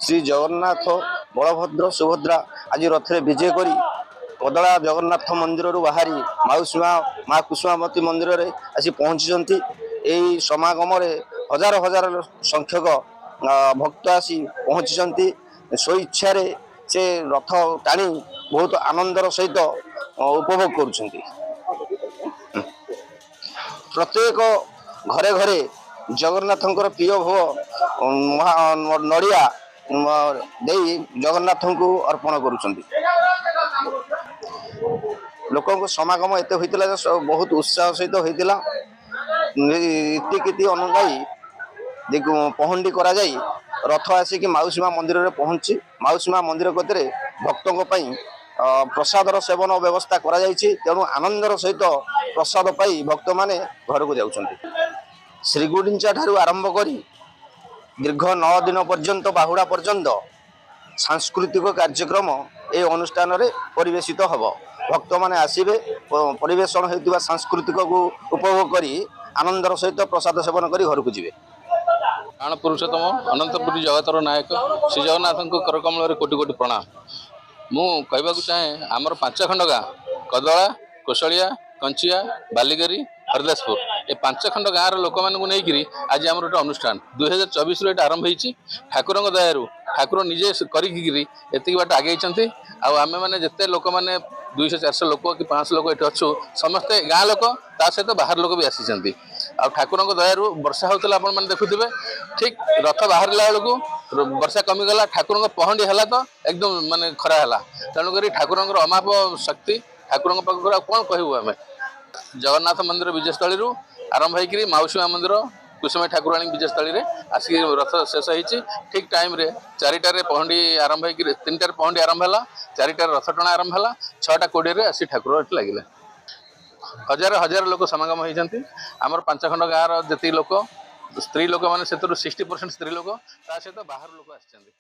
ଶ୍ରୀ ଜଗନ୍ନାଥ, ବଳଭଦ୍ର, ସୁଭଦ୍ରା ଆଜି ରଥରେ ବିଜେ କରି କଦଳା ଜଗନ୍ନାଥ ମନ୍ଦିରରୁ ବାହାରି ମାଉସୀ ମା, ମା କୁସୁମାବତୀ ମନ୍ଦିରରେ ଆସି ପହଞ୍ଚିଛନ୍ତି। ଏହି ସମାଗମରେ ହଜାର ହଜାର ସଂଖ୍ୟକ ଭକ୍ତ ଆସି ପହଞ୍ଚିଛନ୍ତି। ସ୍ୱଇଚ୍ଛାରେ ସେ ରଥ ଟାଣି ବହୁତ ଆନନ୍ଦର ସହିତ ଉପଭୋଗ କରୁଛନ୍ତି। ପ୍ରତ୍ୟେକ ଘରେ ଘରେ ଜଗନ୍ନାଥଙ୍କର ପ୍ରିୟ ଭୋଗ ମହା ନଡ଼ିଆ ଦେଇ ଜଗନ୍ନାଥଙ୍କୁ ଅର୍ପଣ କରୁଛନ୍ତି। ଲୋକଙ୍କ ସମାଗମ ଏତେ ହୋଇଥିଲା ଯେ ବହୁତ ଉତ୍ସାହ ସହିତ ହୋଇଥିଲା। ରୀତିନୀତି ଅନୁଯାୟୀ ପହଣ୍ଡି କରାଯାଇ ରଥ ଆସିକି ମାଉସୀ ମା ମନ୍ଦିରରେ ପହଞ୍ଚି ମାଉସୀ ମା ମନ୍ଦିର କତିରେ ଭକ୍ତଙ୍କ ପାଇଁ ପ୍ରସାଦର ସେବନ ବ୍ୟବସ୍ଥା କରାଯାଇଛି। ତେଣୁ ଆନନ୍ଦର ସହିତ ପ୍ରସାଦ ପାଇ ଭକ୍ତମାନେ ଘରକୁ ଯାଉଛନ୍ତି। ଶ୍ରୀଗୁଣ୍ଡିଚା ଠାରୁ ଆରମ୍ଭ କରି ଦୀର୍ଘ 9 ଦିନ ପର୍ଯ୍ୟନ୍ତ, ବାହୁଡ଼ା ପର୍ଯ୍ୟନ୍ତ ସାଂସ୍କୃତିକ କାର୍ଯ୍ୟକ୍ରମ ଏହି ଅନୁଷ୍ଠାନରେ ପରିବେଶିତ ହେବ। ଭକ୍ତମାନେ ଆସିବେ, ପରିବେଷଣ ହେଉଥିବା ସାଂସ୍କୃତିକକୁ ଉପଭୋଗ କରି ଆନନ୍ଦର ସହିତ ପ୍ରସାଦ ସେବନ କରି ଘରକୁ ଯିବେ। ପ୍ରାଣ ପୁରୁଷୋତ୍ତମ ଅନନ୍ତପୁରୀ ଜଗତର ନାୟକ ଶ୍ରୀ ଜଗନ୍ନାଥଙ୍କ କରକମଳରେ କୋଟି କୋଟି ପ୍ରଣାମ। ମୁଁ କହିବାକୁ ଚାହେଁ, ଆମର ପାଞ୍ଚ ଖଣ୍ଡ ଗାଁ, କଦଳା, କୋଶଳିଆ, କଞ୍ଚିଆ, ବାଲିଗରି, ହରିଦାସପୁର, ଏ ପାଞ୍ଚ ଖଣ୍ଡ ଗାଁର ଲୋକମାନଙ୍କୁ ନେଇକିରି ଆଜି ଆମର ଗୋଟେ ଅନୁଷ୍ଠାନ 2024ରୁ ଏଇଟା ଆରମ୍ଭ ହେଇଛି। ଠାକୁରଙ୍କ ଦୟାରୁ ଠାକୁର ନିଜେ କରିକିରି ଏତିକି ବାଟ ଆଗେଇଛନ୍ତି। ଆଉ ଆମେମାନେ ଯେତେ ଲୋକମାନେ 200, 400 ଲୋକ କି 500 ଲୋକ ଏଠି ଅଛୁ, ସମସ୍ତେ ଗାଁ ଲୋକ, ତା ସହିତ ବାହାର ଲୋକ ବି ଆସିଛନ୍ତି। ଆଉ ଠାକୁରଙ୍କ ଦୟାରୁ ବର୍ଷା ହେଉଥିଲା, ଆପଣମାନେ ଦେଖୁଥିବେ। ଠିକ ରଥ ବାହାରିଲା ବେଳକୁ ବର୍ଷା କମିଗଲା। ଠାକୁରଙ୍କ ପହଣ୍ଡି ହେଲା ତ ଏକଦମ ମାନେ ଖରା ହେଲା। ତେଣୁକରି ଠାକୁରଙ୍କର ଅମାପ ଶକ୍ତି, ଠାକୁରଙ୍କ ପାଖକୁ ଆଉ କ'ଣ କହିବୁ ଆମେ? ଜଗନ୍ନାଥ ମନ୍ଦିର ବିଜୟସ୍ଥଳୀରୁ ଆରମ୍ଭ ହେଇକିରି ମାଉସୀ ମା ମନ୍ଦିର, କୁସୁମା ଠାକୁରାଣୀ ବିଜୟସ୍ଥଳୀରେ ଆସିକି ରଥ ଶେଷ ହେଇଛି। ଠିକ ଟାଇମରେ 4ଟାରେ ପହଣ୍ଡି ଆରମ୍ଭ ହେଇକିରି, 3ଟାରେ ପହଣ୍ଡି ଆରମ୍ଭ ହେଲା, 4ଟାରେ ରଥ ଟଣା ଆରମ୍ଭ ହେଲା, 6ଟା 20ରେ ଆସି ଠାକୁର ଏଠି ଲାଗିଲେ। ହଜାର ହଜାର ଲୋକ ସମାଗମ ହେଇଛନ୍ତି। ଆମର ପାଞ୍ଚ ଖଣ୍ଡ ଗାଁର ଯେତିକି ଲୋକ, ସ୍ତ୍ରୀ ଲୋକମାନେ, ସେଥିରୁ 60% ସ୍ତ୍ରୀ ଲୋକ, ତା ସହିତ ବାହାରୁ ଲୋକ ଆସିଛନ୍ତି।